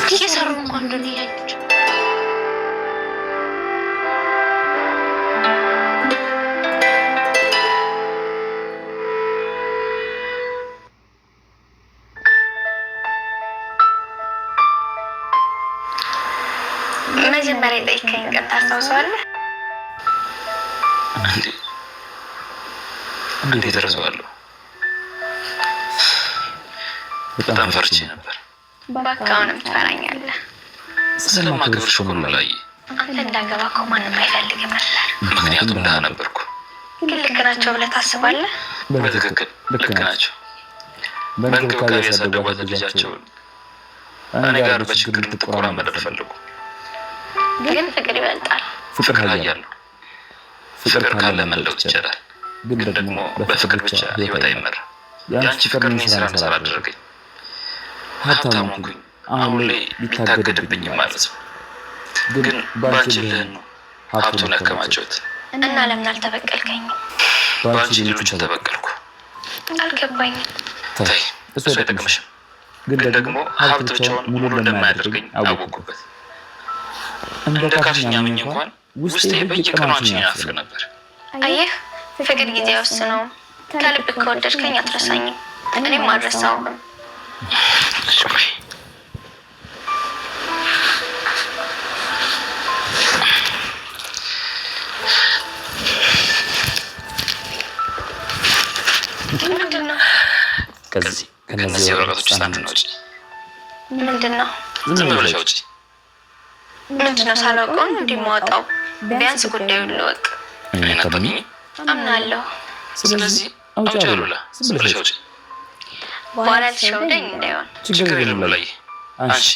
እየሰሩ እንኳን እንደሆነ እያየች። መጀመሪያ የጠየከኝ ቀን ታስታውሰዋለህ? እንዴ፣ እንዴት እረሳዋለሁ? በጣም ፈርቼ ነበር። እባክህ አሁንም ትፈራኛለህ። ስለማከብርሽ እኮ ነው ላይ። አንተ እንዳገባ እኮ ማንም አይፈልግም ነበር። ምክንያቱም ድሃ ነበርኩ። ግን ልክ ናቸው ብለህ ታስባለህ? በትክክል ልክ ናቸው። በእንክብካቤ ያሳደጓት ልጃቸውን እኔ ጋር በችግር እንድትቆራመድ አልፈለጉም። ግን ፍቅር ይበልጣል። ፍቅር ኃያል ነው። ፍቅር ካለ መለወጥ ይቻላል። ግን ደግሞ በፍቅር ብቻ ህይወት አይመራም። የአንቺ ፍቅር እኔን ስራ እንድሰራ አደረገኝ። ሀብታም ሆንኩኝ። አሁን ላይ ቢታገድብኝም ማለት ነው። ግን በአንቺ ልህን ነው ሀብቱን ያከማቸሁት። እና ለምን አልተበቀልከኝም? በአንቺ ሌሎችን ተበቀልኩ። አልገባኝም። ተይ፣ እሱ አይጠቅምሽም። ግን ደግሞ ሀብት ብቻውን ሙሉ እንደማያደርገኝ አወቅኩበት። እንደ ካሽኛ ምኝ እንኳን ውስጤ በየቀኑ አንቺን ይናፍቅ ነበር። አየህ፣ ፍቅር ጊዜ አይወስነውም። ከልብ ከወደድከኝ አትረሳኝም፣ እኔም አልረሳውም። እሺ ቆይ፣ ምንድን ነው? ከዚህ ከነዚህ ወረቀቶች ውስጥ አንዱን አውጪ። ምንድን ነው? ዝም ብለሽ አውጪ። ምንድን ነው? ሳላውቀው ነው እንዲህ የማወጣው። ቢያንስ ጉዳዩን ልወቅ። እኔን አታምኚኝም? አምናለሁ። ስለዚህ አውጪ አሉላ፣ ዝም ብለሽ አውጪ። በኋላ ልትሸውደኝ እንዳይሆን። ችግር የለም ሉላዬ፣ አንሺ።